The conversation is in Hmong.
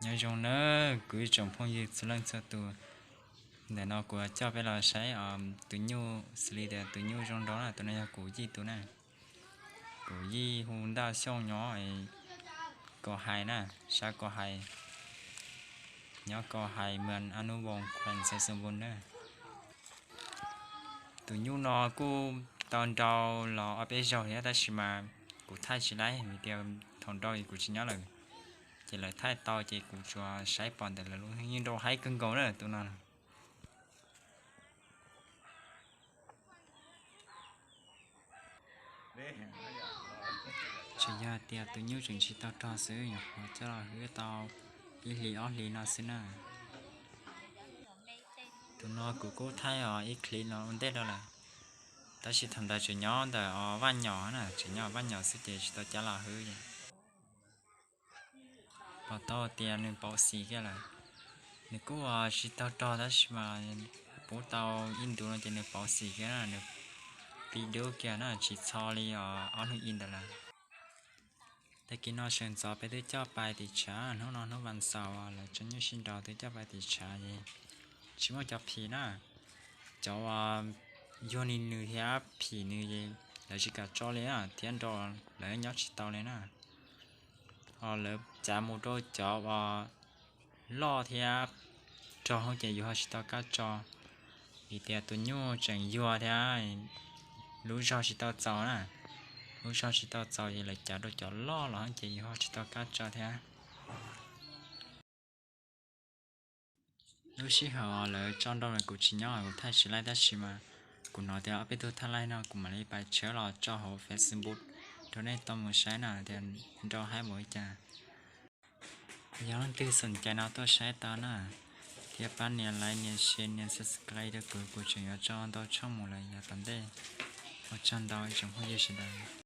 Nyob zoo na, kuv ib tsoom phooj ywg txhua leej txhua tus. Ntawm no kuv coj peb los saib tus nyuj xws li tias tus nyuj zoo nraug na, tus no yog kuv yij tus na. Kuv yij hu Ntaj Xyooj nyob Kos Hais na, sab Kos Hais, nyob Kos Hais, Mws Ab Nub Voos, Khuam Xais Xoo Npun na. Tus nyuj no kuj tau nrau los ob peb zaug thiab tab sis mas kuv thaij tsis laib vim tias thaum nrau kuv tsis nyob lawm, ces lawv thaij tau ces kuv tsuas saib pom ntawm lawv lub yeej nrau haib kawg nkaus na tus no. Tsuas yog tias tus nyuj tseem tsis tau rog xwb, nyuam qhuav coj los hwb tau ib hlis ob hlis no xwb na. Tus no kuv kuj thaij os ib clip no ua ntej rau lawm, tab sis thaum ntawd tseem nyob ntawm os Vaj Nyom na, tseem nyob Vaj Nyom xwb ces tsis tau coj los hwb. Pom tau tias nws pauv xim kiag lawm. Nws kuj tsis tau rog tab sis mas pub tau ib ntus no ces nws pauv xim kiag na, nws pib dub kiag na, tsis txho li os ob hnub ib ntawd lawm. Tag kis no sawv ntxov peb twb coj pais tim tshav, hnub no hnub vas xaum lawv tseem nyuj sib nraus twb coj pais tim tshav es tsis muaj cov phim na. Cov uas yuag li nws thiab phim nws es lawv tsis kam tso li na, thiab nrau lawv nyob tsis tau li na. Ho lawv cav mus rau cov uas loj thiab rog ces yus ho tsis tau kab tso, vim tias tus nyuj tseem yuag thiab lub zog tsis tau txaus na. Lub zog tsis tau txaus ces lawv cav rau cov loj los ces yus ho tsis tau kab tso thiab. Lub sij hawm lawv tso nrau no kuv tsis nyob, kuv thaij tsis laib tab sis mas kuv hnov tias ob peb tug thaij laib no kuv mam li pais tshawb los tso hauv Facebook rau nej tau mus saib na tias nrau haib npaum li cas. Yog leej twg xoom cai no tuaj saib tau na, thiab pab nias like nias share nias subscribe rau kuv, kuv tseem yuav tso ntau tshooj mus lawm yav tom ntej. Ua tsaug ntau ib tsoom phooj ywg sawv daws.